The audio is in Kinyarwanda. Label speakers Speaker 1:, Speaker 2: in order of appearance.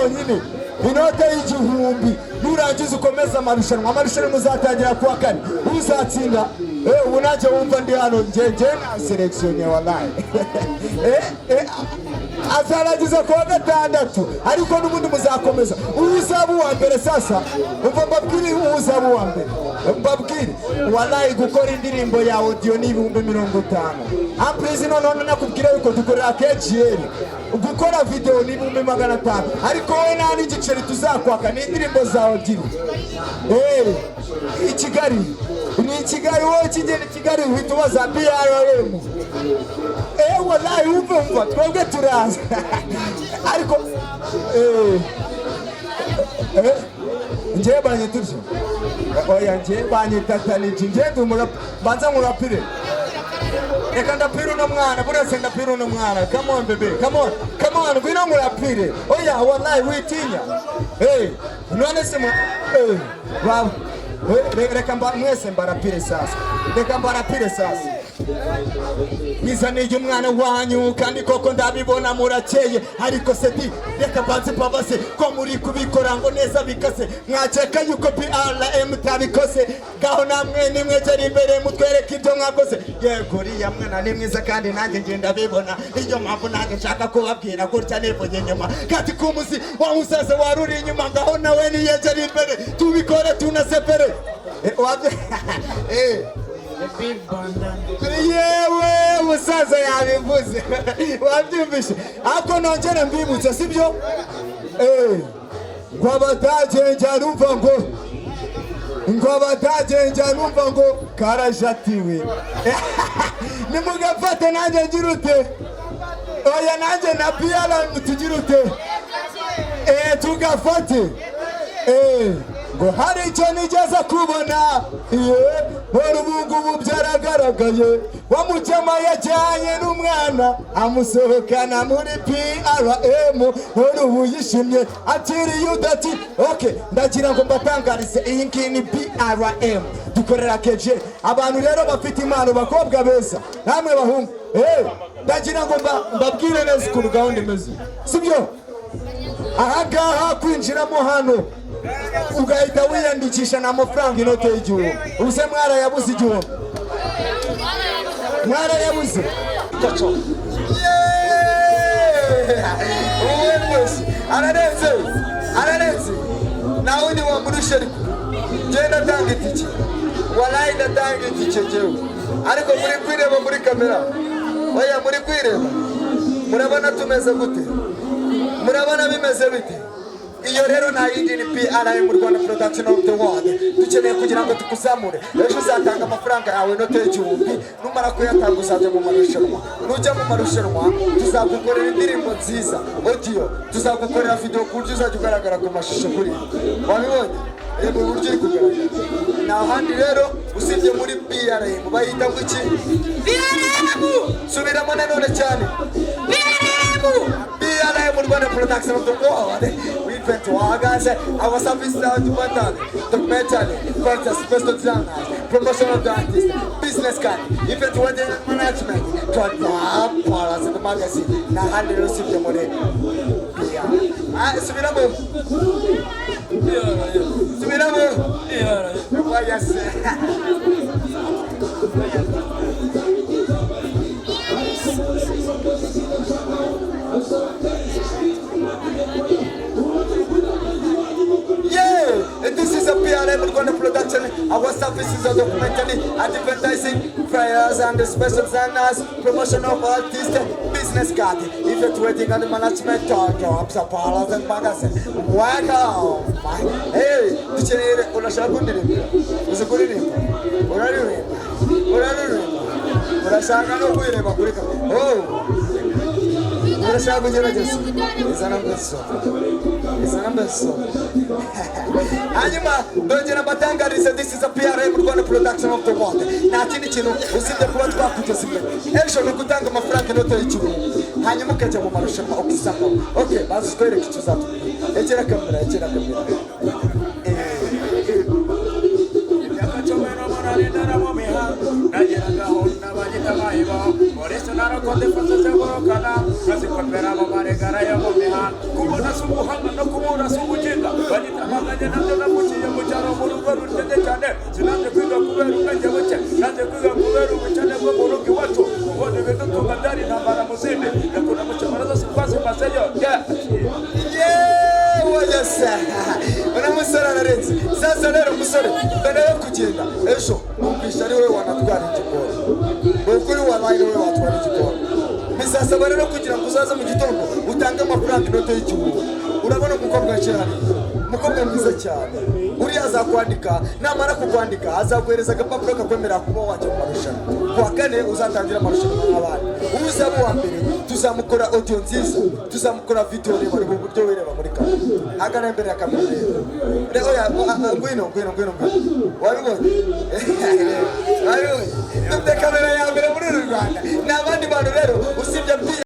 Speaker 1: yonyine, inote y'1000. Nurangiza ukomeze amarushanwa. Amarushanwa uzatangira kuwa kane. Uzatsinda, ubu nanjye wumva ndi hano, nge na sélectionné, wallahi. Azarangiza kuwa gatandatu, ariko n'ubundi muzakomeza. Uzaba uwa mbere, sasa umva mbabwire, uzaba uwa mbere, mbabwire wallahi, gukora indirimbo ya audio ni 50,000. En plus noneho nakubwira yuko dukorera KGL. Gukora video ni 500,000, ariko wowe nta n'igiceri tuzakwaka, ni indirimbo za audio. I Kigali, ni i Kigali. Wowe ukigenda i Kigali uhita ubaza BRM. Wallahi, wumve, umva, twebwe turaza, ariko njyewe banyita utyo. Oya, njyewe banyita Taniji. Njyewe ndi umurapa. Mbanza nkurapire. Reka ndapire uno mwana burese, ndapire uno mwana. Come on, baby, come on, come on, ngwino nkurapire. Oya, wallahi, witinya. Hey, none se ba reka mwese mbarapire sasa, reka mbarapire sasa. Nizaniye umwana wanyu kandi koko ndabibona murakeye, ariko sedi reka mbanze mbabaze ko muri kubikora ngo neza bikase. Mwakeka yuko PRM tabikoze? Gaho namwe nimwegera imbere mutwereke ibyo mwakoze. Yego, uriya mwana ni mwiza kandi nanjye ngenda bibona, niyo mpamvu nanjye nshaka kubabwira gutya nivuye inyuma kati kumuzi wa musaza wari uri inyuma. Ngaho nawe niyegera imbere tubikore tunasepere. Yewe, musaza yabivuze, wabyumvise. Ariko nongere mbibutse, sibyo? Ngo abadage njya numva ngo abadage njya numva ngo karajatiwe, nimugafate nanjye ngira ute? Oya, nanjye na piyara tugira ute? Tugafate. Ngo hari icyo nigeze kubona, ye, none ubu ngubu byaragaragaye. Wa mukema yajyanye n'umwana amusohokana muri PRM, none ubu yishimye atiriye udati. Okay, ndagira ngo mbatangarize, iyi ngiyi ni BRM, dukorera keje. Abantu rero bafite impano, bakobwa beza namwe bahungu, ndagira ngo mbabwire neza ukuntu gahunda imeze, sibyo? Ahangaha kwinjiramo hano ugahita wiyandikisha ni amafaranga inote y'1000. Ubu se mwarayabuze? 1000 mwarayabuze? Yeah! Uwe rwose ararenze, ararenze, nta wundi wamurusha. Ariko genda atanga itike, wallahi ndatanga itike jyewe. Ariko muri kwireba muri kamera? Oya, muri kwireba, murabona tumeze gute? Murabona bimeze bite? Iyo rero nta yindi, ni PRM Rwanda Production of the World. Dukeneye kugira ngo tukuzamure. Ejo uzatanga amafaranga yawe, inote y'1000. Numara kuyatanga uzajya mu marushanwa. Nujya mu marushanwa tuzagukorera indirimbo nziza audio, tuzagukorera video ku buryo uzajya ugaragara ku mashusho. Kuri wabibonye reba uburyo uri kugaragara. Nta handi rero usibye muri BRM. Bayita ngo iki?
Speaker 2: BRM!
Speaker 1: Subiramo nanone cyane.
Speaker 2: BRM!
Speaker 1: BRM Rwanda Production of the World. We event organize our service documentary, documentary, contest, special designers, promotion of the artist, business card, event wedding management, drop parts in the magazine. Nta handi rero usibye muri BRM. Ah, subiramo. Subiramo. Yes. Yeah, and this is a PRM Rwanda production. Our services are documentary, advertising, flyers and special designers, promotion of artists, business card, event wedding and management, jobs, parlors and magazine. Welcome. Hey, dukeneye, urashaka kundirimba? Uzi kuririmba? Uraririmba? Uraririmba? Urashaka no kwireba kuri kamera? Oh. Urashaka kugerageza? Izana mbeso. Izana mbeso. Hanyuma ndongera mbatangarize, this is a PRM Rwanda Production of the World. Nta kindi kintu usibye kuba twakugeza imbere. Ejo ni ugutanga amafaranga inote y'1000, hanyuma ukajya mu marushanwa ukisangamo. Okay, bazi twereke icyo uzatubwira. Egera kamera, egera kamera.
Speaker 3: Imyaka 18 mu mihanda nagira gahunda bagita mayibo polisi narokode foto zigurukana nkazikopera mu maregara yo mu mihanda. Kubona si ubuhanga no kuba Nabanye nabyo, navukiye mu cyaro mu rugo rukennye cyane. Sinanze kwiga kubera ubwenge buke, nanze kwiga kubera ubukene bwo mu rugo iwacu. Kubona ibidutunga byari intambara mu zindi. Gakunda mu cyamara zose twazimazeyo, yeah.
Speaker 1: Yewe yose, uno musore ararenze. Sasa rero musore, mbere yo kugenda, ejo numvisha ari wowe wanatwara igikombe. Ni ukuri wabaye wowe watwara igikombe. Bizasaba rero kugira ngo uzaze mu gitondo utange amafaranga, inote y'1000. Urabona umukobwa wicaye hariya, umukobwa mwiza cyane uriya, azakwandika. Namara kukwandika azaguhereza agapapuro kakwemerera kuba wajya mu marushanwa. Ku wa kane uzatangira amarushanwa nk'abandi. Uzaba uwa mbere tuzamukora audio nziza, tuzamukora video. Reba, reba uburyo wireba muri kamera. Hagarara imbere ya kamera rero. Oya, ngwino, ngwino, ngwino, ngwino. Wabibonye? Wabibonye? Dufite kamera ya mbere muri uru Rwanda. Ni abandi bantu rero usibye.